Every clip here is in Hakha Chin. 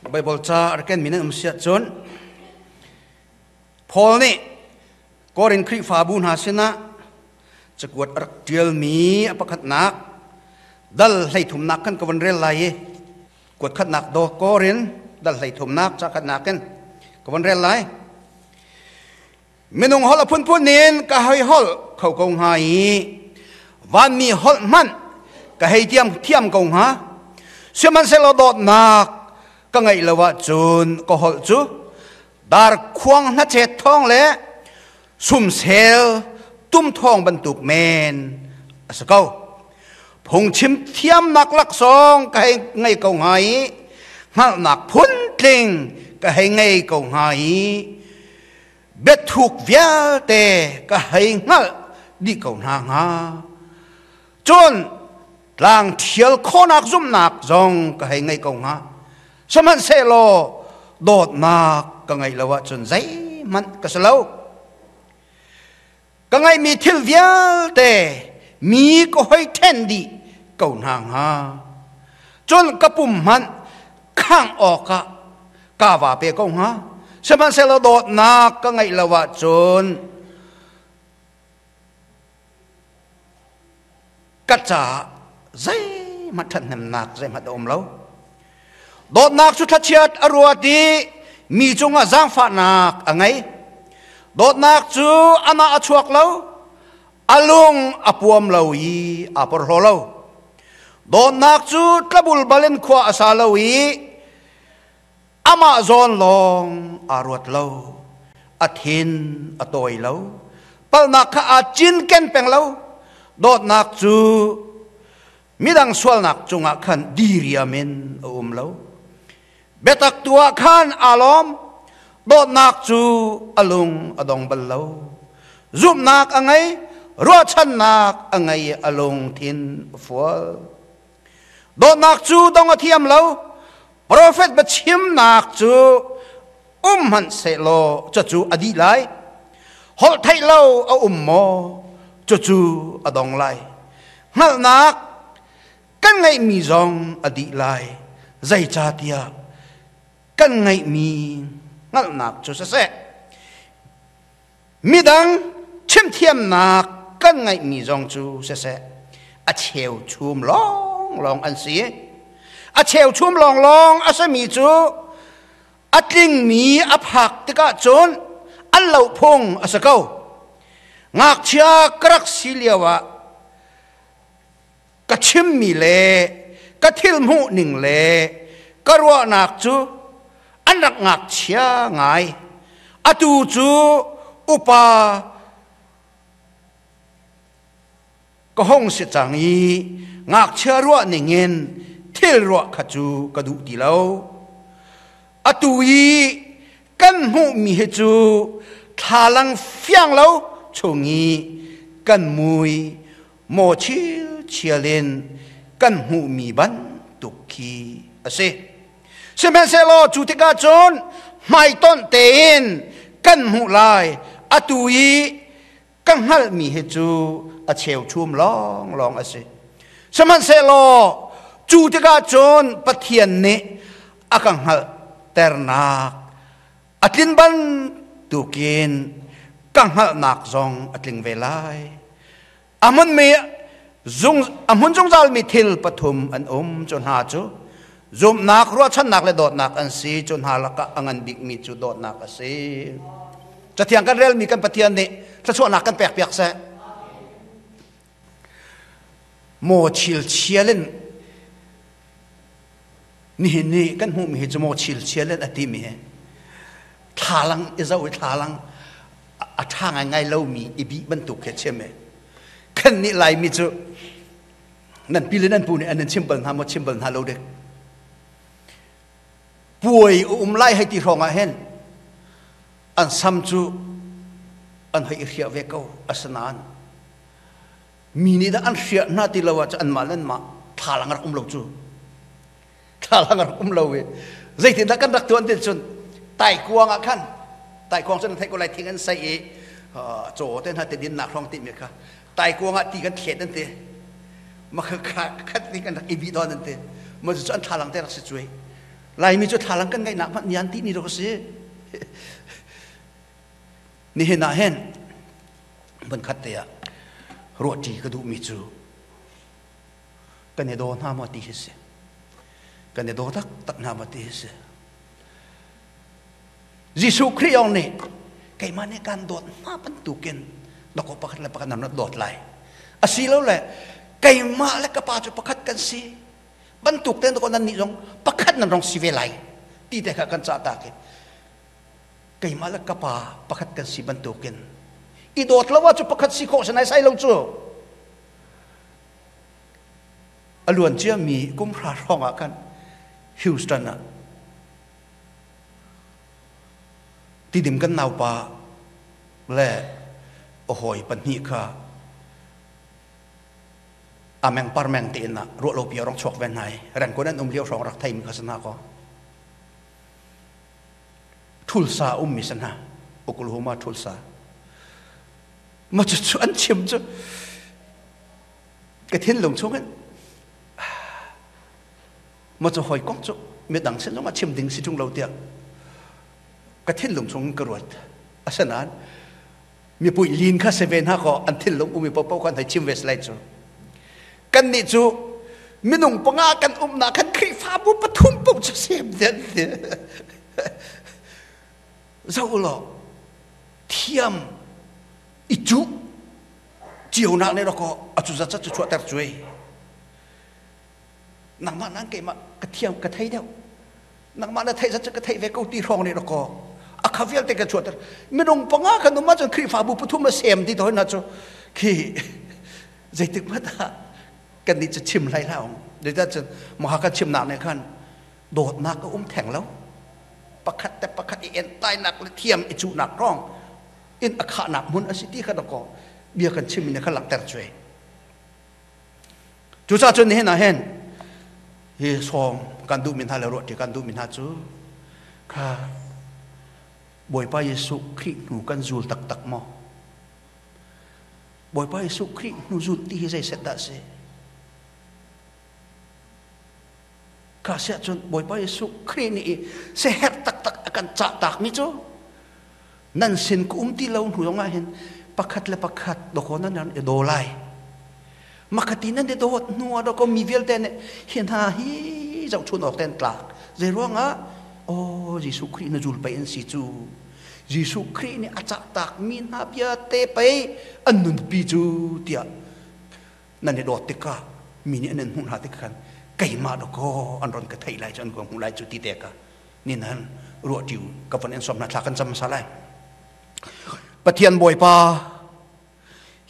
Bible ca a ken mi nan um siah cun Paul nih Korin Khrihfabu hna sinah cakuat a rak ṭialmi a pakhatnak dal hleithumnak kan ka von rel lai i kuat khatnak do Korin dal hleithumnak ca khatnak in ka von rel lai. Minung holh a phunphun in ka hei holh kho ko hnga i vanmi holh hmanh ka hei tiam thiam ko hnga. Sihmanhsehlaw dawtnak ka ngeih lo ahcun ka holh cu darkhuang hnachet thawng le sumsel tum thawng bantuk men a si ko. Phungchim thiamnak laksawng ka hei ngei ko hnga i hngalhnak phuntling ka hei ngei ko hnga i biathuk vialte ka hei hngalh dih ko hna hnga. Cun tlang ṭhial khawhnak zumhnak zong ka hei ngei ko hnga. Sihmanhsehlaw dawtnak ka ngeih lo ahcun zeihmanh ka si lo. Ka ngeihmi thil vialte mi ka hoi ṭhen dih ko hna hnga. Cun ka pum hmanh khangh awkah ka va pe ko hnga. Sihmanhsehlaw dawtnak ka ngeih lo ahcun ka caah zeihmanh ṭhathnemnak zeihmanh a um lo. Dawtnak cu thlachiat a ruat i mi cungah zaangfahnak a ngei. Dawtnak cu amah a chuak lo, a lung a puam lo i aa porhlaw lo. Dawtnak cu tlabulbal in khua a sa lo i amah zawn lawng aa ruat lo. A thin a tawi lo. Palhnak kha aa cinken peng lo. Dawtnak cu midang sualnak cungah khan diriam in a um lo. Biatak tu ah khan aa lawm. Dawtnak cu a lung a dong bal lo. Zumhnak a ngei, ruahchannak a ngei, a lungthin a fual. Dawtnak cu dong a thiam lo. Profet biachimnak cu um hmanh sehlaw cucu a dih lai. Holh theih lo a um maw? Cucu a dong lai. Hngalhnak kan ngeihmi zong a dih lai. Zeicahtiah kan ngeihmi hngalhnak cu siseh, midang chimthiamnak kan ngeihmi zong cu siseh, a cheuchum lawnglawng an si. A cheuchum lawnglawng a simi cu a tlingmi a phak tikah cun an loh phung a si ko. Ngakchia ka rak si lioah ka chimmi le ka thil hmuh ning le ka ruahnak cu an rak ngakchia ngai. Atu cu upa ka hung si cang i ngakchia ruah ningin thil ruah kha cu ka duh ti lo. Atu i kan hmuhmi hi cu thlalang fiang lo chung i kan mui maw chilchial in kan hmuhmi bantuk khi a si. Sihmanhsehlaw cu tikah cun hmaitonh tein kan hmuh lai. Atu i ka hngalhmi hi cu a cheuchum lawnglawng a si. Sihmanhsehlaw cu tikah cun Pathian nih a ka hngalhternak a tlin bantukin ka hngalhnak zong a tling ve lai. A hmunmi zung a hmun zungzalmi thil pathum an um cu hna cu zumhnak, ruahchannak le dawtnak an si. Cu hna lakah a ngan bikmi cu dawtnak a si. Cathiang kan relmi kan Pathian nih thluachuahnak kan pek piak seh. Maw chilchial in nihin ni kan hmuhmi hi cu maw chilchial in a timi hi thlalang i zoh i thlalang a ṭha ngaingai lomi i bih bantuk khi a chim i kan nih Laimi cu nan pi le nan pu nih an nan chim bal hna maw chim bal hna lo dek puai a um lai hei ti hrawng ah hin an sam cu an hei i hriah ve ko asinain mi nih dah an hriah hna ti lo ah cu anmah le anmah thlalang rak um lo cu thlalang rak um lo i zeitindah kan rak tuan ti cun taikuang ah khan taikuang cu nan theih ko lai thing an sei i caw te hna te dinnak hrawng ti mi kha taikuang ah ti kan thlet an ti ma kha khat ni kan rak i bih dawn an ti ma cu an thlalang te rak si cuai. Laimi cu thlalang kan ngeihnak hmanh nian ti ni dawh a si. Nihin ah hin hmunkhat te ah ruahṭi ka duhmi cu kan i daw hna maw ti hi si. Kan i daw taktak hna maw ti hi si. Jesuh Khrih ong nih keimah nih kan dawt hna bantukin dawkaw pakhat le pakhat nan rak dawt lai. Asilole keimah le ka pa cu pakhat kan si bantuk ten dawkaw nan nih zong pakhat nan rong si ve lai ti te kha kan cah ta ki keimah le ka pa pakhat kan si bantukin i dawt lo ah cu pakhat si khawh sanai sai lo cu a luan ciami kum hra hrawng ah khan Houston ah Tidim kan naupa le a hawi pahnih kha a meng par meng tein ah ruah lo pi a rong chuak ve hna i rengkun an um lio hrawng rak theimi kha si hna kaw Tulsa ummi si hna Oklahoma Tulsa ma cu cu an chim cu ka thinlung chungin Ma cu hawi kong cu midang sin zongah chim ding si ṭung lo tiah ka thinlung chung ka ruat. Asinain mipui lin kha si ve hna kaw an thinlung umi paohpaoh kha an hei chim ve lai cu. Kannih cu minung panga kan umnak khan Khrihfabu pathum paoh cu sem den ti. Zoh law thiam i cuh cionak nih dawkaw a cu zat cu chuahter cuai. Nangmah nan keimah ka thiam ka thei deuh. Nangmah na theih zat cu ka theih ve ko ti hrawng nih dawkaw a kha vialte ka chuahter. Minung panga kan um ahcun Khrihfabu pathum a sem ti tawn na cu khi zeitik hmanh ah kan nih cu chim hlai hlah ung. Zeicah cun maha kan chimnak nih khan dawtnak a um theng lo. Pakhat te pakhat i entainak le thiam i cuhnak rong in a khahnak hmun a si ti kha dawkaw bia kan chim in kha langhter cuai. Cucaah cun nihin ah hin hi sawm kan duhmi hna le ruahṭi kan duhmi hna cu kha Bawipa Jesuh Khrih hnu kan zul taktak maw? Bawipa Jesuh Khrih hnu zul ti hi zei set dah si? Kha siah cun Bawipa Jesuh Khrih nih i seherh taktak a kan cah takmi cu nan sin ka um ti lo hnu zongah hin pakhat le pakhat dawkaw nan ran i daw lai. Makati nan i dawt hnu ah dawkaw mi vialte nih hi hna hi zohchun awk ten tlak. Zei ruangah aw Jesuh Khrih na zul pei an si cu. Jesuh Khrih nih a cah takmi hna bia te pei an nunpi cu tiah nan i dawt tikah mi nih an in hmuh hna tik khan keimah dawkaw an ron ka theih lai cu an ka hmuh lai cu ti te ka ni nan ruah ṭiu ka von in som hna thla kan cam hmasa lai. Pathian Bawipa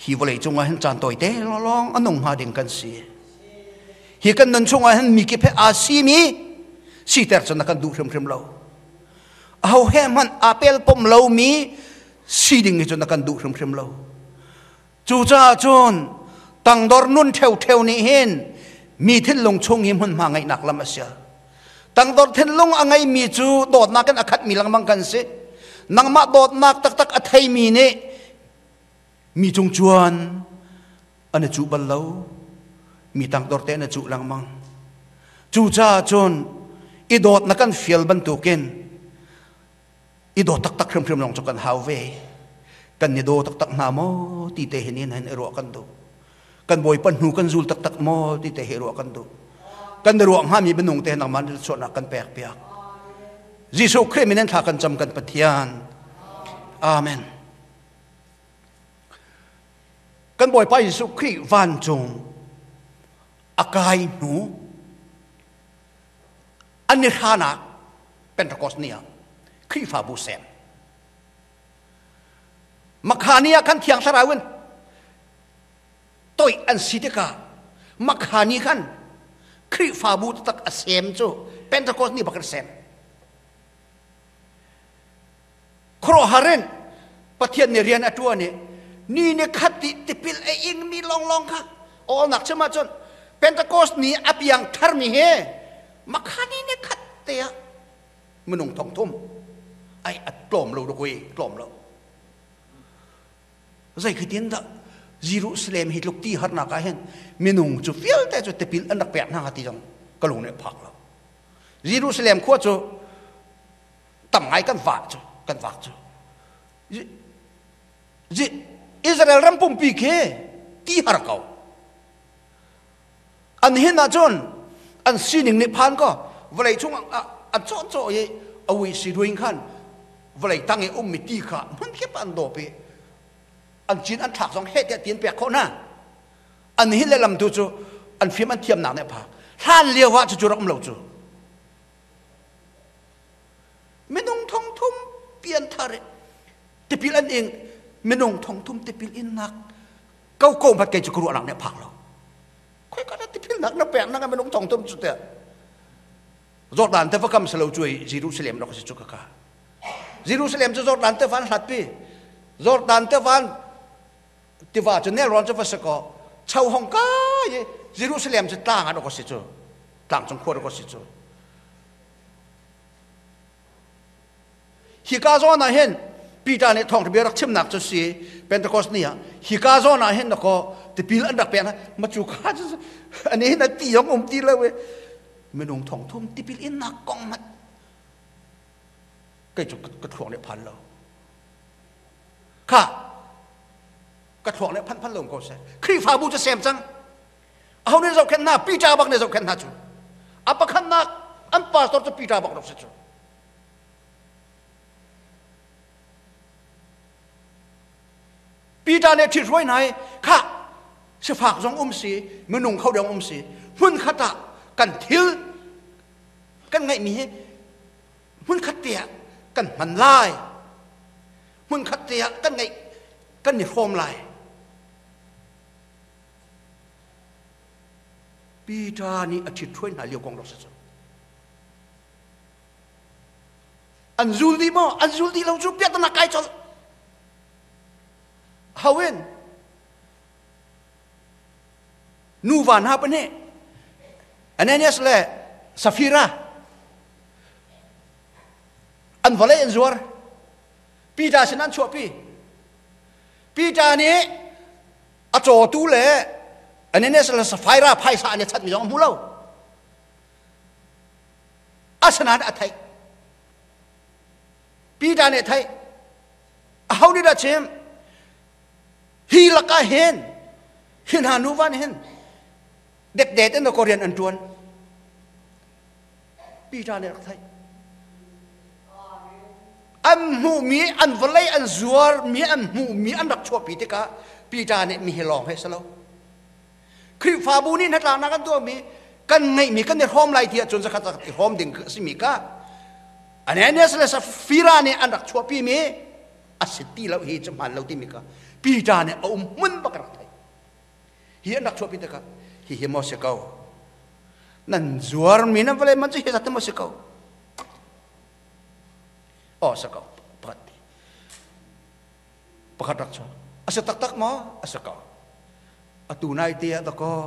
hi vawlei cungah hin caan tawi te lawng a nung hnga ding kan si. Hi kan nun chungah hin mi kip he aa simi siter cu na kan duh hrimhrim lo. Aho he hmanh aa pelpom lomi si ding hi cu na kan duh hrimhrim lo. Cucaah cun tangdor nun ṭheoṭheo nih hin mi thinlung chung hi hmunhma ngeihnak lam a sial. Tangdor thinlung a ngeimi cu dawtnak in a khatmi lengmang kan si. Nangmah dawtnak taktak a theimi nih mi cung cuan an i cuh bal lo. Mi tangdor te an i cuh lengmang. Cucaah cun i dawtnak kan fial bantukin i daw taktak hrimhrim lawng cu kan hau ve. Kan i daw taktak hna maw ti te hin hin i ruah kan duh. Kan Bawipa hnu kan zul taktak maw ti te hi ruah kan duh. Kan i ruah hngami minung te nangmah nih chuahnak kan pek piak. Jesuh Khrih min in thla kan cam kan Pathian. Amen. Kan Bawipa Jesuh Khrih vancung a kai hnu an i hranak Pentecost ni ah Khrihfabu sem. Makhani ah khan Thiang Thlarau in toih an si tikah Makhani khan Khrihfabu taktak a sem cu Pentecost ni bak in sem. Khuaruahhar in Pathian nih rian a ṭuan i ni ni khat i tipil a ingmi lawnglawng kha awlnak chim ahcun Pentecost ni a piang tharmi he makha ni ni khat te ah minung thong thum ai a tlawm lo dukui tlawm lo zei khi tin dah Jerusalem hi tluk ti harnak ah hin minung cu vialte cu tipil an rak pek hna ti zong ka lung nih phak lo. Jerusalem khua cu tam ngai kan vah cu kan vak cu. Israel ram pumpi khi ti har ko. An hin ahcun an sining nih phan ko vawlei chung an cawh cawh i a ui si ruing khan vawlei tang i ummi ti kha hmun kip an dawp i an cin an thlak zong heh tiah ti an pek khawh hna. An hin le lam tu cu an fim an thiamnak nih a phak. Hlan lio ah cucu rak um lo cu. Minung thong thum pian thar i tipil an ing minung thong thum tipil innak ko ko hmat kei cu ka ruahnak nih a phak lo. Khoi ka tipil nak na pek nak minung thong thum cu te. Jordan te va kam selo cu Jerusalem rak si cu ka ka. Jerusalem cu Jordan te van hlat pi. Jordan te van tiva cu nelrawn cu va si kaw cho hong kai i Jerusalem cu tlang ah rak si cu tlang cung khua rak si cu hika zawn ah hin Peter nih thawngṭha bia rak chimnak cu si Pentecost ni ah hika zawn ah hin dakaw tipil an rak pek ma cu kha cu ani hin a ti yong um ti lo i minung thong thum tipil innak kong mat kei cu ka thluak nih phan lo Kha ka thluak le phan phan lo ko seh. Khrihfabu cu sem cang. Aho nih zohkhenh hna? Peter bak nih zohkhenh hna cu. A pakhatnak an pastor cu Peter bak rak si cu. Peter nih ṭhithruai hna i kha sifak zong um si, minung kho dong um si, hmun khat ah kan thil kan ngeihmi hi hmunkhat te ah kan hman lai hmunkhat te ah kan ngeih kan i hrawm lai Peter nih a ṭhit-ṭhuai hna lio kong rak si cu an zul dih maw an zul dih lo cu piahtana kai colh hawin nuva hna pahnih Ananias le Safira an vawlei an zuar Peter sin an chuahpi Peter nih a cawtu le Ananias le Sapphira phaisa an i chanmi zong a hmu lo asinain a theih Peter nih a theih aho nih dah chim hi lakah hin hi hna nuva nih hin dekdet in ko rian an ṭuan Peter nih rak theih an hmuhmi an vawlei an zuarmi an hmuhmi an rak chuahpi tikah Peter nih mi hi lawng he si lo Khrihfabu nih hnatlaknak an tuahmi kan ngeihmi kan i hrawm lai ti ahcun zakhat zakhat i hrawm ding a simi ka Ananias le Sapphira nih an rak chuahpimi a si ti lo hi cu hmaan lo timi kha Peter nih a um hmun bak rak thei hi an rak chuahpi tikah hihi maw si ko nan zuarmi nan vawlei man cu hi zat maw si ko aw si ko pakhat pakhat rak chuak a si taktak maw a si ko atu nai te ah dakaw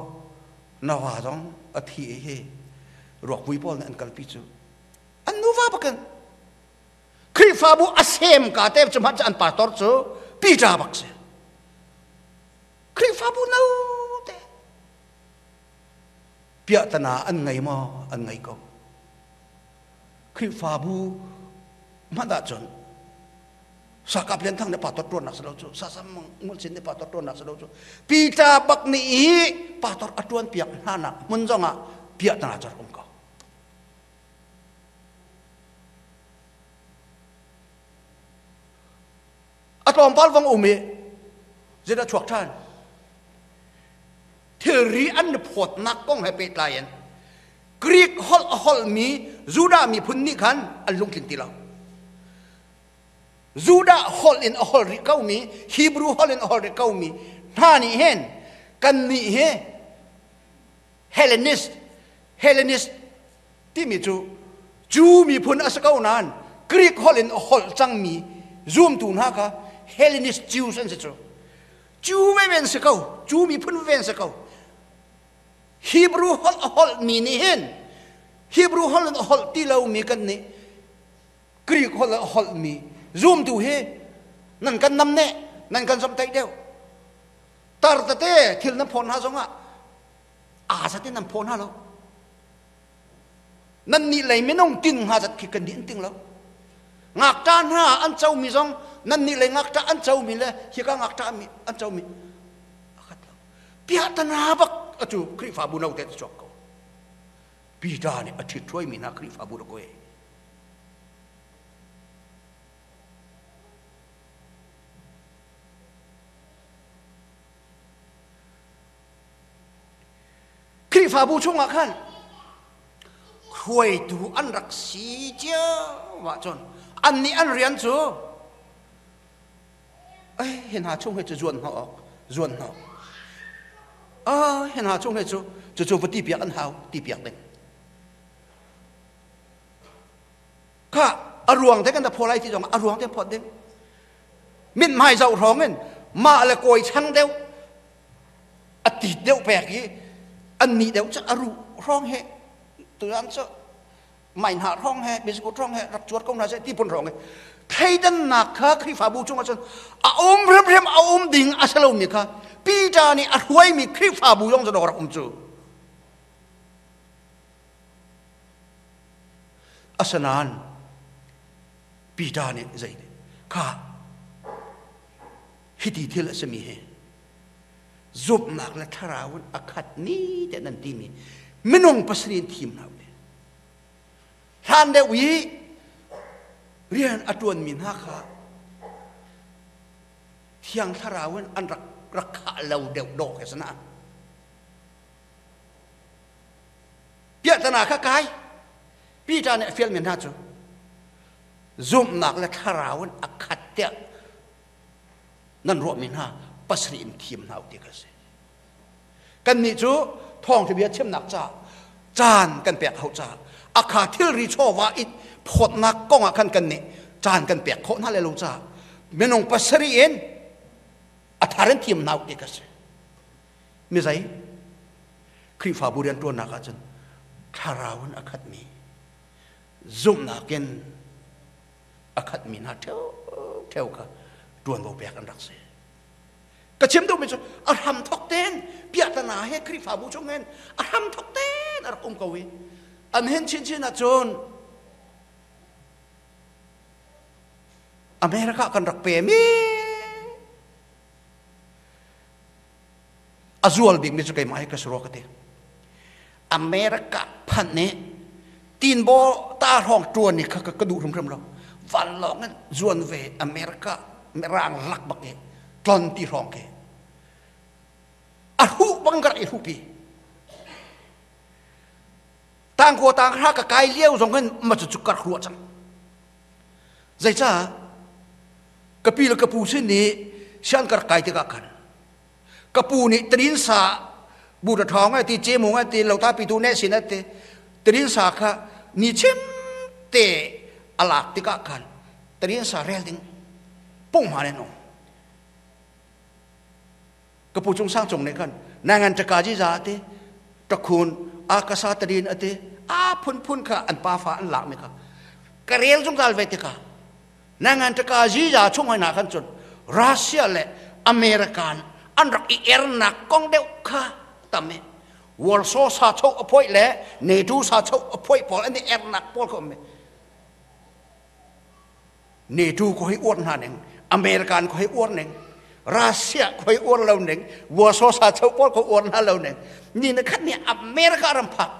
na va zong a thi hi ruakvui pawl nih an kalpi cu an nuva bakin Khrihfabu a sem ka te cu hmanh an pastor cu Peter bak si. Khrihfabu no te. Piahtana an ngei maw? An ngei ko. Khrihfabu hmanh ahcun sakap lian thang ne pastor tuan nak si lo cu sasam ngul chin ne pastor tuan nak si lo cu Peter bak nih i pastor a tuan piak hna nak hmun zong ah piahtana cu um ko. A tlawmpal vong um i zeidah chuak ṭhan? Thilri an i phawtnak kong he pehtlai in Greek holh a holhmi Judah miphun nih khan an lungtlin ti lo. Judah holh in a holh rih komi, Hebrew holh in a holh rih komi hna nih hin kannih hi Hellenist Hellenist timi cu Jew miphun a si ko nain Greek holh in a holh cangmi zumtu hna kha Hellenist Jews an si cu. Jew veve an si ko, Jew miphun veve an si ko. Hebrew holh a holhmi nih hin Hebrew holh in a holh ti lomi kan nih Greek holh a holhmi zumtu hi nan kan namneh, nan kan zomhtaih deuh. Tar tete thil nan phawt hna zongah aa zat in nan phaw hna lo. Nan nih lei minung tin hnga zat khi kan nih an ting lo. Ngakṭah hna an comi zong nan nih lei ngakṭah an comi le hika ngakṭah an comi a khat lo. Piahtana bak atu Khrihfabu no te chuak ko. Peter nih a ṭhit-hruaimi hna Khrihfabu rak oi. Khrihfabu chungah khan hruaitu an rak si cio ahcun annih an rian cu ai hi hna chung hi cu zuan hnawh awk zuan hnawh ah hi hna chung hi cu cucu va ti piak an hau ti piak ding kha a ruang te kan da phaw lai ti zong a ruang te phawt ding mithmai zoh hrawng in mah le kawi chang deuh a tit deuh pek i an nih deuh cu a ruh hrawng he tuan cu mai hna hrawng he biskut hrawng he rak cuat ko hna seh ti phun hrawng he thleidannak kha Khrihfabu chungah cun a um hrimhrim a um ding a si lomi kha Peter nih a hruaimi Khrihfabu zong cu rak um cu asinain Peter nih zei kha hiti thil a simi hi zumhnak le thlarau in a khat ni te nan timi minung pasarih in thim hna u hlan deuh i rian a ṭuanmi hna kha thiang thlarau in an rak rak khah lo deuh dawh ke sana piahtana kha kai Peter nih a fialmi hna cu zumhnak le thlarau in a khat tiah nan ruahmi hna pasarih in thim hna u ti ka si. Kannih cu thawngṭha bia chimnak ca caan kan pek hau ca akha thilri chawva i phawtnak kong ah khan kan nih caan kan pek khawh hna le lo ca minung pasarih in a thar in thim hna u ti ka si. Mizei Khrihfabu rianṭuannak ahcun thlarau in a khatmi zumhnak in a khatmi hna ṭheu kha ṭuanvo pek an rak si. Ka chim duhmi cu a hram thok tein piahtana he Khrihfabu chung hin a hram thok tein a rak um ko i an hin chinchin ahcun America kan rak pem i a zual bikmi cu keimah hi ka si rua ka ti America phanh nih tinbaw ta hrawng ṭuan ni kha ka duh hrimhrim lo vanlawng in zuan ve America mirang lak bak i tlon ti hrawng khi a hruh bang ka rak i hruhpi tangkua tanghra ka kai lio zong hin ma cu ka rak ruah cang zeicah ka pi le ka pu sin nih sian ka rak kai tikah khan ka pu nih trin sa bu ta thawng ai ti cemung ai ti lota pitu ne sin ai ti trin sa kha ni chim te alak tikah khan trin sa rel ding pung ma ne no ka pu cung sang cung ne khan nangan chaka ji za te takhun akasa trin ate a phun phun kha an pa fa an lak mi kha ka rel zungzal ve tikah Nangan ṭaka ziza chung hoi hna khan cun Russia le American an rak i ernak kong deuh kha tam i Warsaw sa cho a phoih le NATO sa cho a phoih pawl an i ernak pawl kha um i NATO ko hei uar hna ning American ko hei uar ning Russia ko hei uar lo ning Warsaw sa cho pawl ko uar hna lo ning ni na khat ni America ram phak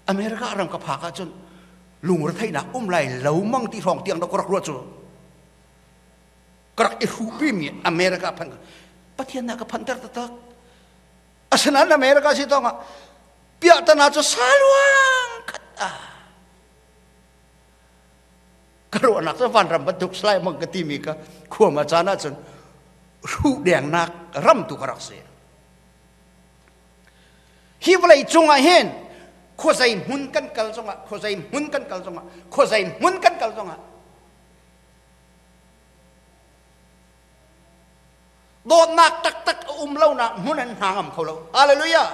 America ram ka phak ahcun lungretheihnak um lai lo mang ti hrawng tiang ka rak ruah cu ka rak i hruhpi mi America phan Pathian nih ka phanter taktak asinain America si tong ah piahtana cu saluang khat ah ka ruahnak cu vanram bantuk salai mang ka timi ka khuam a caan ahcun hruh dengnak ram tu ka rak si Hi vawlei cungah hin khuazei hmun kan kal zongah khuazei hmun kan kal zongah khuazei hmun kan kal zongah dawtnak taktak a um lonak hmun an hna ngam kho lo hallelujah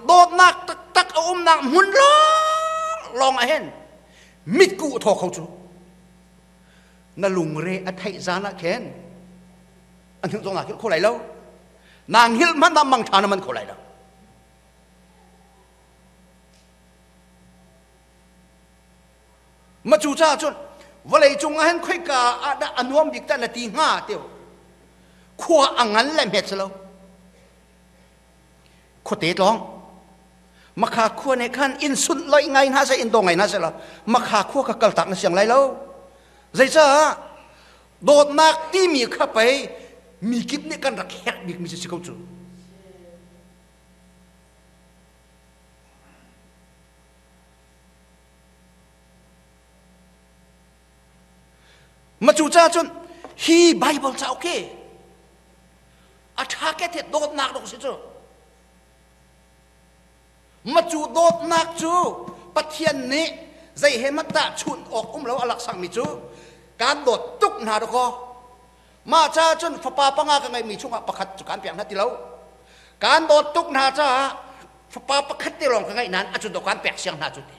dawtnak taktak a umnak hmun lawng lawng ah hin mitku a thaw kho cu na lungre a theih zan ah khin an hngilh zong naa hngilh kho lai lo naa hngilh hmanh ah mang ṭha na man kho lai lo. Ma cu caah cun vawlei cung ah hin khoika ah dah a nuam bik dah na ti hnga teo. Khua a ngan le hmet si lo. Khuate tlawng. Makha khua nih khan inn sunh loih ngai hna seh, inn daw ngai hna seh law makha khua kha kaltak na siang lai lo. Zeicah dawtnak timi kha pei mi kip nih kan rak herh bikmi si ko cu. Ma cu ca cun hi Bible cauk hi a ṭha ke the dawtnak dawk si cu. Ma cu dawtnak cu Pathian nih zei he mat dah chunh awk um lo a lak sangmi cu kan dawt tuk hna dakaw. Mah ca cun fapa panga ka ngeihmi chungah pakhat cu kan pek hna ti lo. Kan dawt tuk hna caah fapa pakhat te lawng ka ngeih nain a cu dawt kan pek siang hna cu ti.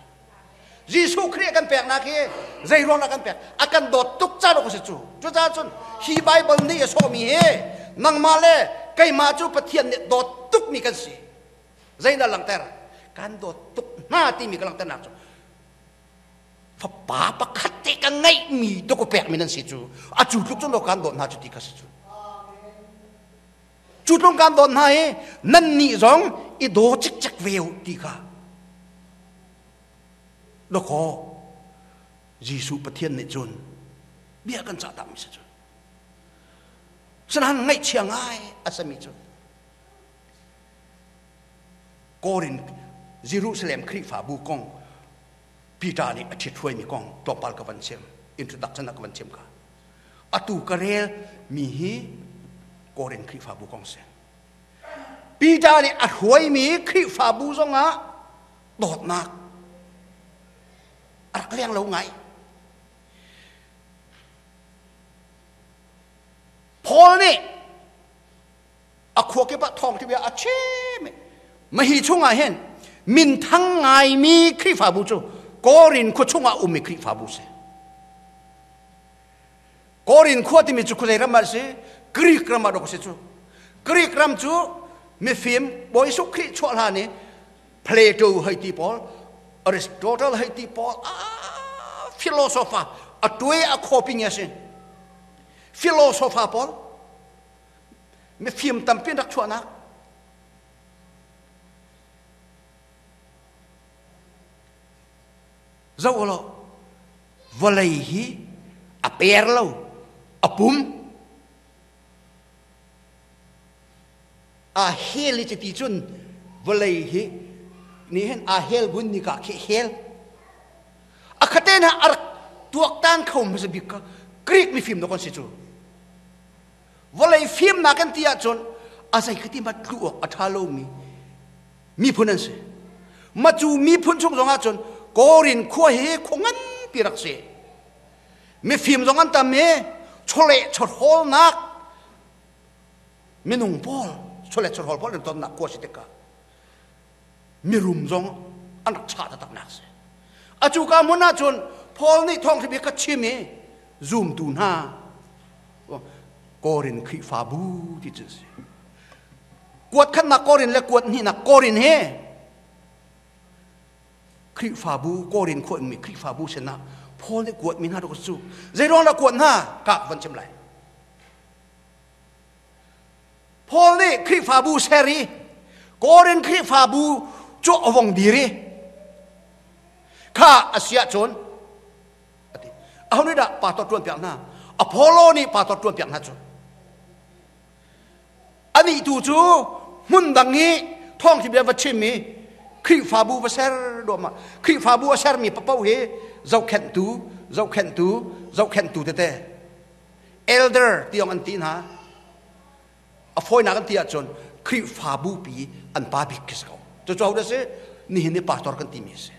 Jesuh Khrih kan peknak hi zei ruang dah kan pek? A kan dawt tuk ca dawh si cu. Cucaah cun hi Bible nih a sawhmi hi nangmah le keimah cu Pathian nih dawt tukmi kan si. Zeidah langhter? Kan dawt tuk hna timi ka langhternak cu fapa pakhat te ka ngeihmi dawk pekmi nan si cu. A cu tluk cun kan dawt hna cu ti kha si cu. Cu tlung kan dawt hna hi nannih zong i daw cikcek ve u ti kha dawkaw Jesuh Pathian nih cun bia kan cah mi si cu. Sinain ngaihchia ngai a sami cu Korin Jerusalem Khrihfabu kong Peter nih a ṭhithruaimi kong tlawmpal ka van chim introduction ah ka van chim ka atu ka rel mi hi Korin Khrihfabu kong si Peter nih a hruaimi Khrihfabu zongah dawtnak a rak leng lo ngai Paul nih a khua kip ah thawng bia a chim mahi chungah hin minthang ngaimi Khrihfabu cu Korin khua chungah ummi Khrihfabu si Korin khua timi cu khuazei ram ah si Greek ram ah dok si cu Greek ram cu mifim Bawi Jesuh Khrih chuah hlan i Plato hei ti pawl Aristotle hei ti pawl philosopher a tuai a khoping a si philosopher pawl mifim tampi an rak chuahnak zoh law vawlei hi a per lo a pum a hel i cuti cun vawlei hi nih hin a hel vun ni ka khi hel a khaten ha a rak tuaktan kho hmasa bik ka Greek mifim na kon si cu Vawlei fimnak kan ti ahcun a zei khati ma tlu awk a ṭha lomi miphun an si. Ma cu miphun chung zong ahcun Korin khua hi khua nganpi rak si. Mifim zong an tam i chawleh chawhrawlnak minung pawl chawleh chawhrawl pawl an tonnak khua si tikah mirum zong an rak chah taktaknak si. A cu ka hmun ahcun Paul nih thawngṭha bia ka chim i zumtu hna Korin Khrihfabu ti cu si. Kuat khatnak Korin le kuat hnihnak Korin he Khrihfabu Korin khua mi Khrihfabu sinah Paul nih kuat mi hna cu zeiruang dah kuat hna ka van chim lai. Paul nih Khrihfabu ser i Korin Khrihfabu cu a vong dir i kha a si ahcun a ti. Aho nih dah pastor ṭuan piak hna? Apollo nih pastor ṭuan piak hna cu. Anih tu cu hmun dang i thawngṭha bia va chim i Khrihfabu va ser duahmah. Khrihfabu a sermi papoh hi zohkhenhtu, zohkhenhtu, zohkhenhtu tete elder tiang an ti hna. A fawinak an ti ahcun Khrihfabu pi an pa bik khi si ko. Cucu ho dah si? Nihin ni pastor kan timi a si.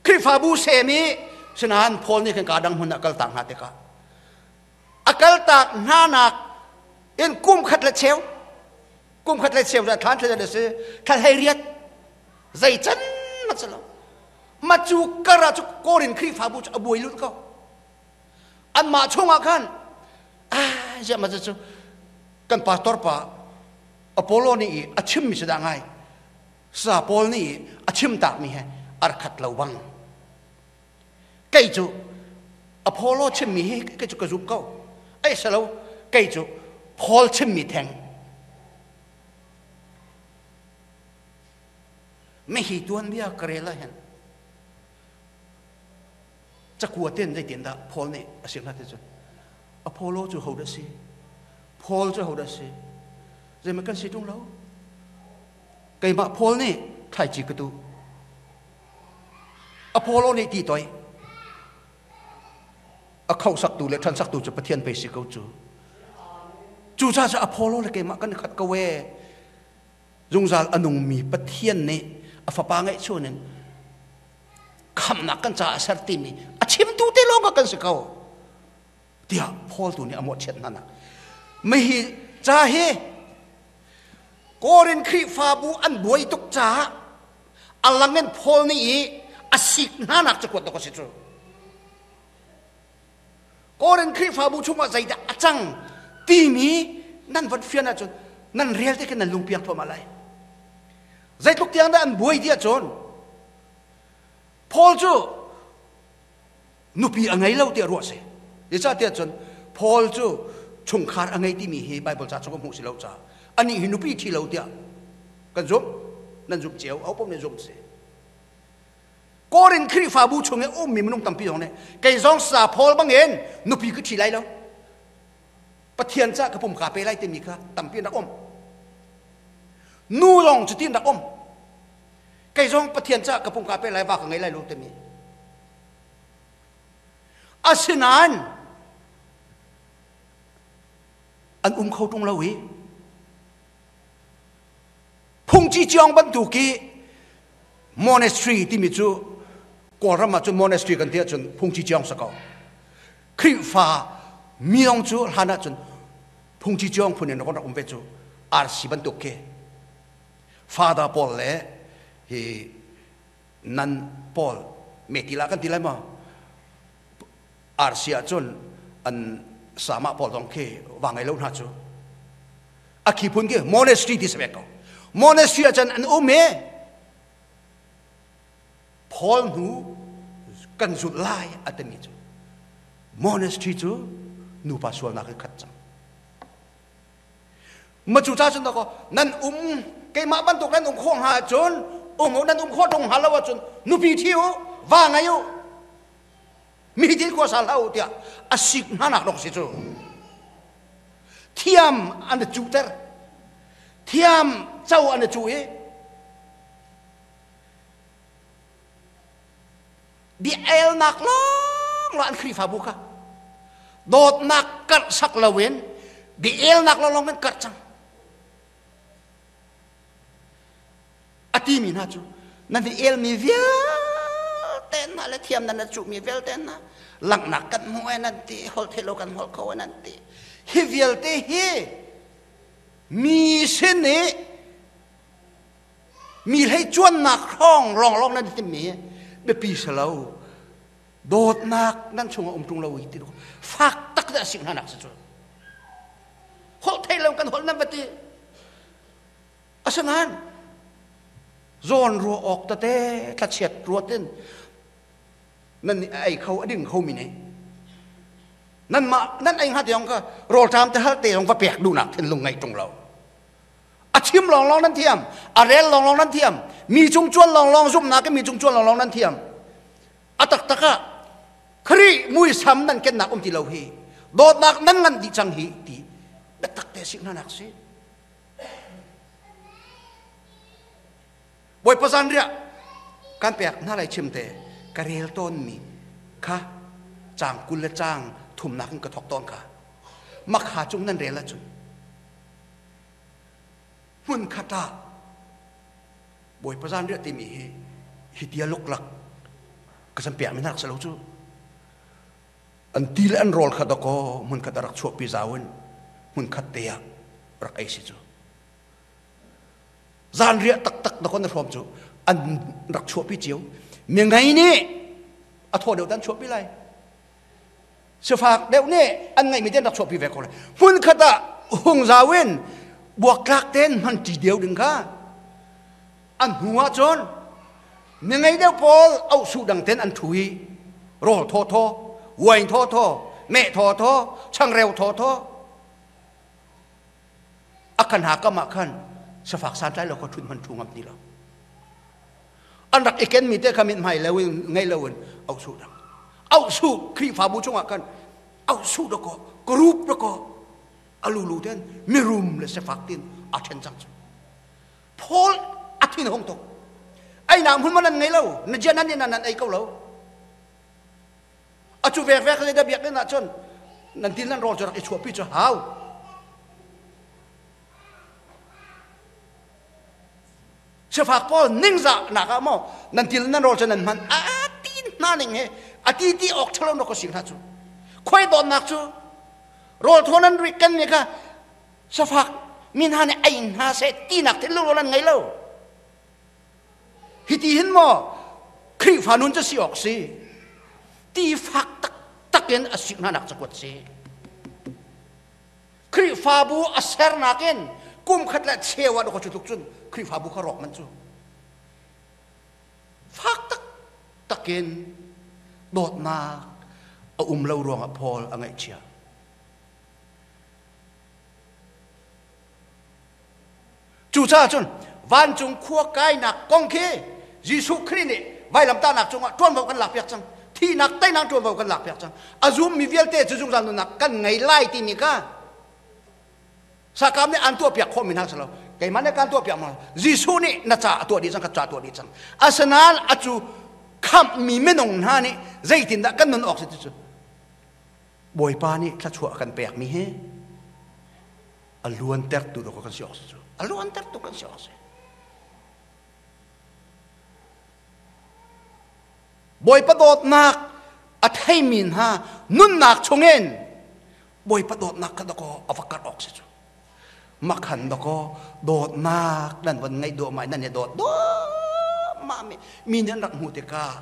Khrihfabu sem i sinain Paul nih khan ka dang hmun ah kaltak hna tikah a kaltak hna nak in kum khat le cheu kum khat le cheu thlan thla si thla hlei riat zei can ma si lo ma cu kar ah cu Korin Khrihfabu cu a buai lut ko anmah chungah khan ah ziah ma cu kan pastor pa Apollo nih a chimmi si dah ngai. Sa Paul nih a chim takmi he a rak khat lo bang. Kei cu Apollo chimmi hi kei cu ka zum ko. Ai salo kei cu Paul chimmi theng. Mihi tuanbia ka rel ah hin cakua ten zeitin dah Paul nih a sim hna ti cun Apollo cu ho dah si Paul cu ho dah si zeimah kan si ṭung lo keimah Paul nih thlaici ka tuh Apollo nih ti toi a khohsaktu le ṭhansaktu cu Pathian pei si ko cu cucaah cu Apollo le keimah kan khat ko ee zungzal a nungmi Pathian nih a fapa ngeihchun in khamnak kan caah a ser timi a chimtu te lawng kan si ko tiah Paul tu nih a mawhchiat hna nak mihi ca hi Korin Khrihfabu an buai tuk caah a lang in Paul nih i a sik hna nak cakuat dok a si cu Korin Khrihfabu chungah zeidah a cang timi nan von fian ahcun nan rel te khin nan lungpiang thluahmah lai. Zeitluk tiang dah an buai ti ahcun Paul cu nupi a ngei lo tiah ruah si. Zeicahtiah cun Paul cu chungkhar a ngei timi hi Bible ca chung hmuh si lo caah anih hi nupi thi lo tiah kan zumh. Nan zumh cio, ho paoh nih zumh si. Korin Khrihfabu chung i ummi minung tampi zong nih kei zong sa Paul bangin nupi ka ṭhi lai lo. Pathian ca ka pum kaa pe lai timi kha tampi an rak um. Nu zong cuti an rak um. Kei zong Pathian ca ka pum kaa pe lai va ka ngei lai lo timi. Asinain an um kho ṭung lo i Phungci ciong bantuk i monastery timi cu Kawlram ah cun monastery kan ti ahcun phungci ciong si ko. Khrihfa miong cu hlan ahcun phungci ciong phun in rak um ve cu RC bantuk khi. Father Paul le hi nan Paul metila kan ti lai maw? RC ahcun an sama pawl zong khi va ngei lo hna cu. A khi phun khi monastery ti si ve ko. Monastery ahcun an um i Paul hnu kan zulh lai a timi cu monastery cu nupa sualnak in khat cang. Ma cu ca cun dakaw nan um keimah bantuk nan um khawh hnga ahcun um u nan um khawh ṭung hnga lo ahcun nupi ṭhi u va ngei u mi thil khua sal hlah u tiah a sik hna nak dok si cu thiam an cuhter thiam co an cu i bia elnak lawng an Khrihfabu kha dawtnak karh sak loin bia elnak lawng in karh cang A timi hna cu nan i elmi vialte hna le thiam nan cuhmi vialte hna langhnak kan hmu e nan ti holh thei kan holh kho e nan ti hi vialte hi mi sin i mi hlei cuannak hrawng lawnglawng nan timmi biapi si lo dawtnak nan chungah um ṭung lo hi ti fak tak dah sing hna nak si cu holh thei lo kan holh nan va ti Asinain zawn ruah awk tete thlachiat ruat in nan nih a ei kho a ding khomi nih nanmah nan ei hnga te zong kha rawlṭam te hal te zong va pek duhnak thinlung ngeih ṭung lo. A chim lawnglawng nan thiam, a rel lawnglawng nan thiam, mi cung cuan lawnglawng zumhnak in mi cung cuan lawnglawng nan thiam. A taktak ah Khrih muisam nan kennak um ti lo hi dawtnak nan ngan dih cang hi ti biatak te si hna nak si. Bawipa zanriah kan pek hna lai chim te ka rel tawnmi kha caang 20 le caang thumnak in ka thawk tawn kha makha cung nan rel ahcun hmun khat ah Bawipa zanriah timi hi hi tia luklak ka san pek mi hna rak si lo cu An ti le an rawl kha dakaw hmunkhat a rak chuahpi zau in hmunkhat te ah rak ei si cu. Zanriah taktak dakaw na hrawm cu an rak chuahpi cio. Mi ngei nih a thaw deuh dan chuahpi lai. Sifak deuh nih an ngeihmi te an rak chuahpi ve ko lai. Hmunkhat ah hung zau in buaktlak ten hman ṭi deu ding kha. An hnu ah cun mi ngei deuh pawl auhsuh dang ten an ṭhu i rawl thawthaw, wine thawthaw, meh thawthaw, changreu thawthaw a kan ha kam ah khan safak santlai lo kha ṭhut hman ṭhu ngam ti lo. An rak i kenmi te kha mithmai lo in ngei lo in auhsuh dang. Auhsuh Khrihfabu chungah khan auhsuh dakaw, group dakaw, a lulu ten mirum le sifak tin a ṭhen cang cu. Paul a thin hung tuk. Einak hmun man an ngei lo. Na jian nan nan ei ko lo. A cu vek vek le da biakinn ah cun nan tin nan rawl cu rak i chuahpi cu hau. Sifak pawl ningzah nak ah maw nan til nan rawl cu nan hman a ti hna ning he a ti ti awk ṭhalo na ko sing hna cu. Khoi dawtnak cu rawl thaw nan rik kan ni kha safak mi hna nih ei hna seh tinak thinlung an ngei lo hiti hin maw Khrihfa nun cu si awk si ti fak taktak in a sik hna nak cakuat si Khrihfabu a sernak in kum khat le cheu ah cu tluk cun Khrihfabu kha rawk man cu fak taktak in dawtnak a um lo ruangah Paul a ngaihchia Cucaah cun vancung khua kainak kong khi Jesuh Khrih nih vailamtahnak cungah ṭuanvo kan lakpiak cang. Thihnak teinak ṭuanvo kan lakpiak cang. A zummi vialte cu zungzal nunnak kan ngei lai timi kha sakam nih an tuahpiak khawhmi hna si lo. Keimah nih kaan tuahpiak ma Jesuh nih na ca a tuah dih cang, ka ca a tuah dih cang. Asinain a cu khamhmi minung hna nih zeitindah kan nun awk si ti cu Bawipa nih thluachuah a kan pekmi hi a luantertu dawh kan si awk si cu. A luantertu kan si awk si. Bawipa dawtnak a theimi hna nunnak chungin Bawipa dawtnak kha dakaw a va karh awk si cu. Makhan dakaw dawtnak nan von ngaih duahmah nan i dawt duahmah mi mi nih an rak hmuh tikah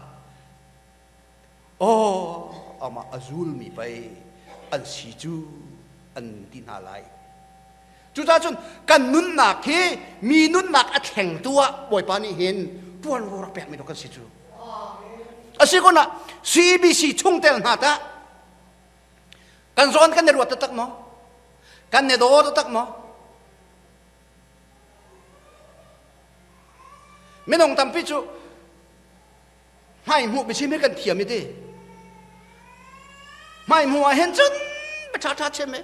Aw, amah a zulmi pei an si cu an ti hna lai. Cucaah cun kan nunnak hi mi nunnak a thlengtu ah Bawipa nih hin ṭuanvo rak pekmi kan si cu. A si kun ah CBC chungtel hna tah kan zawn kan i ruat taktak maw? Kan i daw taktak maw? Minung tampi cu Hmai hmuh biachim hi kan thiam i ti. Hmai hmuh ah hin cun ṭha ṭha chim i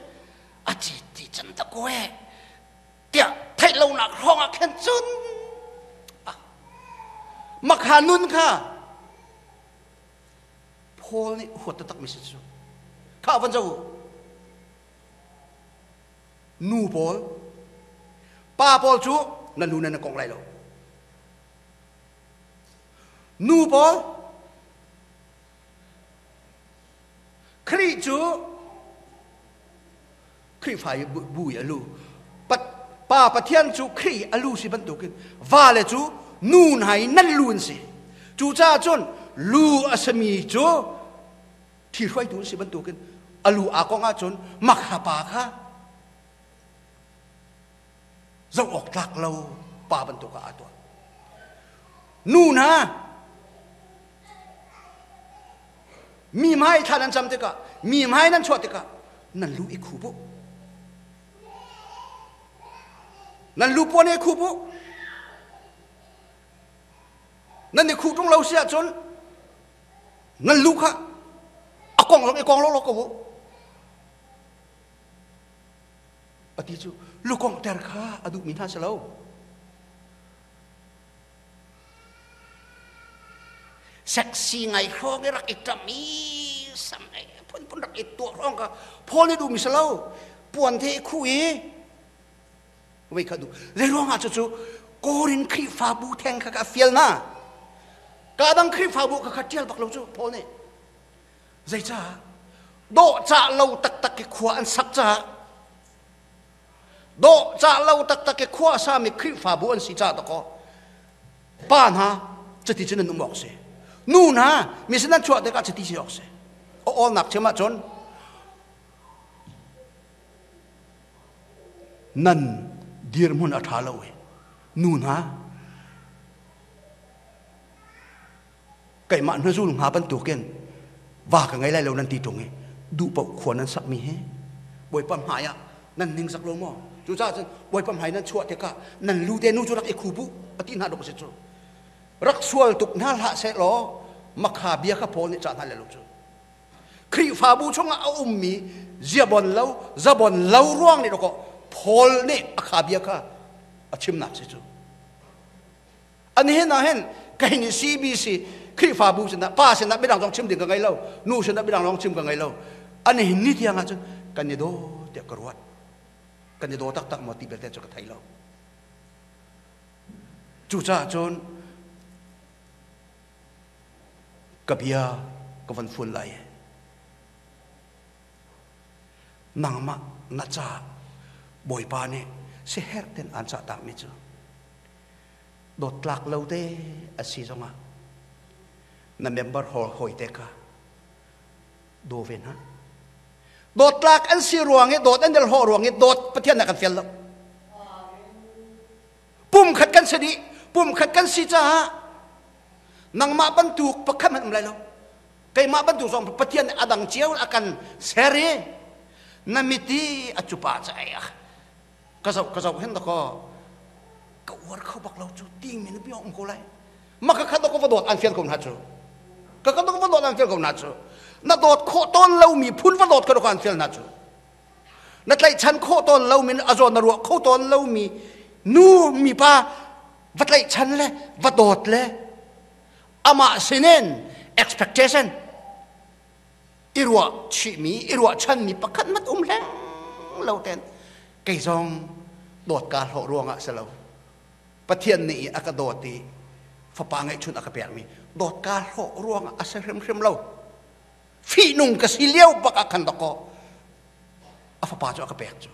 a ci ti can ta ko e tiah theih lonak hrawng ah khin cun makha nun kha Paul nih huat taktak mi si cu kha van zo nu pawl pa pawl cu na nu nan kong lai lo Nu pawl Khrih cu Khrihfa i bu i a lu pa Pathian cu Khrih a lu si bantukin vale cu nu hna i nan lu an si cucaah cun lu a simi cu thi hruaitu an si bantukin a lu aa kong ahcun makha pa kha zoh awk tlak lo pa bantuk ah aa tuah. Nu hna mi hmai thla nan cam tikah mi hmai nan chuah tikah nan lu i khup u. Nan lu puan i khup u. Nan i khuh ṭung lo si ahcun nan lu kha a kong zong i kong lo lo ko u. A ti cu lukongter kha a duhmi hna si lo. Sexy ngai hrawng i rak i ṭam i sam phunphun rak i tuah hrawng kha Paul nih duhmi si lo. Puan the i khuh i vei kha duh. Zei ruangah cucu Korin Khrihfabu theng kha ka fial hna. Ka dang Khrihfabu kha kha ṭial bak lo cu Paul nih. Zeicah? Dawhcah lo taktak i khua an sak caah dawhcah lo taktak i khua a sami Khrihfabu an si caah dakaw pa hna cuti cun an um awk si nu hna mi sin an chuah tikah cuti si awk si a awlnak chim ahcun nan dirhmun a ṭha lo i nu hna. Keimah hnazul hnga bantukin va ka ngei lai lo nan ti ṭung i duh paoh khua nan sakmi hi Bawipa hmai ah nan ningzak lo maw? Cucaah cun Bawipa hmai nan chuah tikah nan lu te nu cu rak i khu bu a ti hna dawk a si cu. Rak sual tuk hna hlah seh law makha bia kha Paul nih cah hna le lo cu. Khrihfabu chungah a ummi ziabon lo zabon lo ruang nih dawkaw Paul nih a kha bia kha a chimnak si cu. An hin ah hin kei nih CBC Khrihfabu sinah pa sinah midang zong chim ding ka ngei lo, nu sinah midang zong chim ka ngei lo. An hin ni tiang ah cun kan i daw tiah ka ruat. Kan i daw taktak maw ti belte cu ka thei lo. Cucaah cun ka bia ka van fun lai. Nangmah na ca Bawipa nih siherh ten aan cah takmi cu dawttlak lo te a si zongah na member hawi te kha daw ve hna. Dawttlak an si ruang i dawt an del hawh ruang i dawt Pathian nak kan fial lo. Pum khat kan si dih, pum khat kan si caah nangmah bantuk pakhat hmanh um lai lo. Keimah bantuk zong Pathian nih a dang cio a kan ser i na miti a cupa ca ai ah ka zoh ka zoh hin dakaw ka uar kho bak lo cu ti mi na bia um ko lai ma ka khat ka va dawt an fial ko hna cu ka ka va dawt an fial ko hna cu na dawt khawh tawn lo mi phun va dawt ka an fial hna cu na tlaihchan khawh tawn lo mi a zawn na ruah kho tawn lo mi nu mi pa va tlaihchan le va dawt le amah sinin expectation i ruah chihmi i ruahchanmi pakhat mat um hleng lo ten kei zong dawt ka hlawh ruangah si lo Pathian nih a ka dawt i fapa ngeihchun a ka pekmi dawt ka hlawh ruangah a si hrimhrim lo fihnung ka si lio bak ah khan dakaw a fapa cu a ka pek cu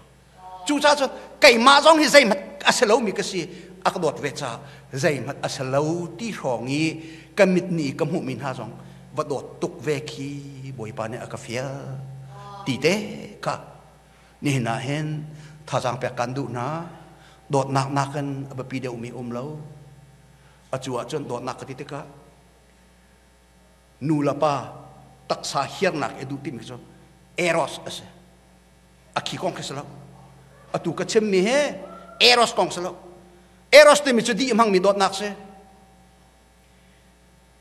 cucaah cun keimah zong hi zeihmanh a si lomi ka si a ka dawt ve caah zeihmanh a si lo ti hrawng i ka mit nih ka hmuhmi hna zong va dawt tuk ve khi Bawipa nih a ka fial ti te kha nihin ah hin thazaang pek kan duh hna dawtnak nakin a biapi deuhmi um lo a cu ahcun dawtnak ka ti tikah nu le pa taksa hiarnak i duh timi cu eros a si a khi kong khi si lo atu ka chimmi hi eros kong si lo eros timi cu dih hmangmi dawtnak si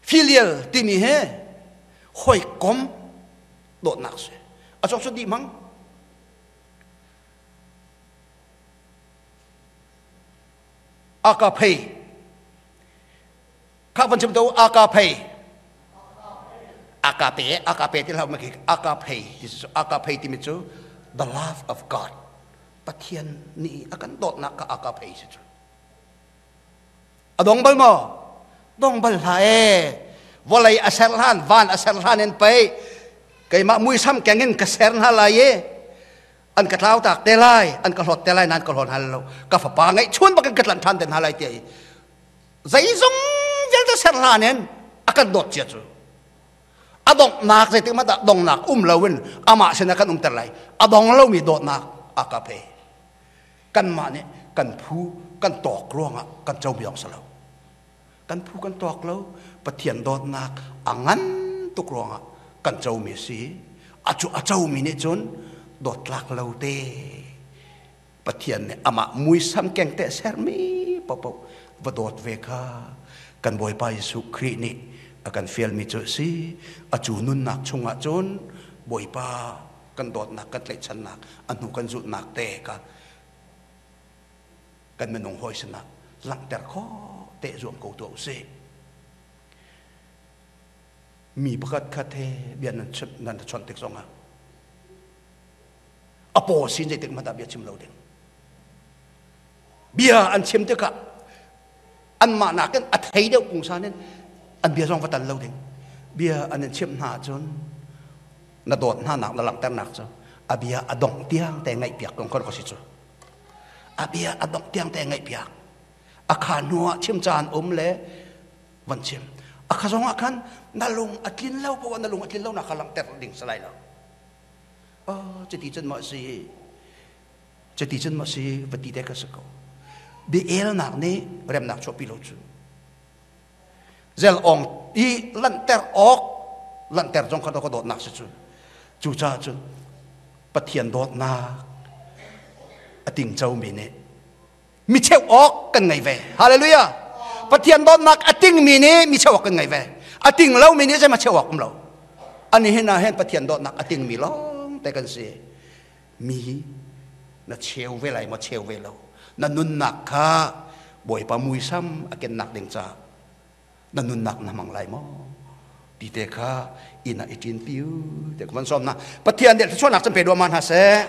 filial timi hi hawikom dawtnak si a cawk cu dih hmang Agape kha van chim to agape agape agape ti hlah ma agape ti cu agape timi cu the love of God Pathian nih a kan dawtnak kha agape si cu a dong bal maw dong bal hlah e vawlei a ser hlan van a ser hlan in pei keimah muisam keng in ka ser hna lai i an ka tlau tak te lai an ka hlawt te lai nan ka hlawn hal lo ka fapa ngeih chun bakin ka tlanh ṭhan te hna lai ti zeizong vialte ser hlan in a kan dawt cia cu a donghnak zeitik hmanh dah donghnak um loin amah sinah kan umter lai a dong lomi dawtnak a ka pe kanmah nih kan phu kan tawk ruangah kan comi zong si lo kan phu kan tawk lo Pathian dawtnak a ngan tuk ruangah kan comi a si a cu a comi nih cun dawtlak lo te Pathian nih amah muisam keng te sermi paohpaoh va dawt ve kha kan Bawipa Jesuh Khrih nih a kan fialmi cu a si. A cu nunnak chungah cun Bawipa kan dawtnak kan tlaihchannak a hnu kan zulhnak te kha kan minung hawi sinah langhter khawh te zuam ko tuah usih. Mi pakhat khat he bia nan chimh nan chawnh tik zongah a paw sin zeitik hmanh ah bia chim lo ding bia an chim tikah anmah nakin a thei deuh pungsan in an bia zong va tan lo ding bia an in chimh hna ahcun na dawt hna nak na langhternak cu a bia a dongh tiang te ngaih piak kong ko si cu a bia a dongh tiang te ngaih piak a kha hnu ah chim caan um le van chim a kha zong ah khan na lung a tlin lo poah na lung a tlin lo nak kha langhter ding si lai lo Oh, cuti cun maw si? Cuti cun maw si? Va ti te ka si ko. Bia elnak nih remnak chuahpi lo cu. Zel ong i lanhter awk lanhter zong kha ka dawtnak si cu. Cucaah cun Pathian dawtnak a tingco mi nih mi cheuh awk kan ngei ve. Hallelujah. Pathian dawtnak a tingmi nih mi cheuh awk kan ngei ve. A ting lomi nih zeihmanh cheuh awk um lo. Ani hin ah hin Pathian dawtnak a tingmi lawng te kan si. Mi na cheu ve lai maw cheu ve lo. Na nunnak kha Bawipa muisam a kennak ding caah na nunnak na hmang lai maw ti te kha inn ah i ṭin piu te ka van sawm na. Pathian nih thluachuahnak can pe duahmah hna seh.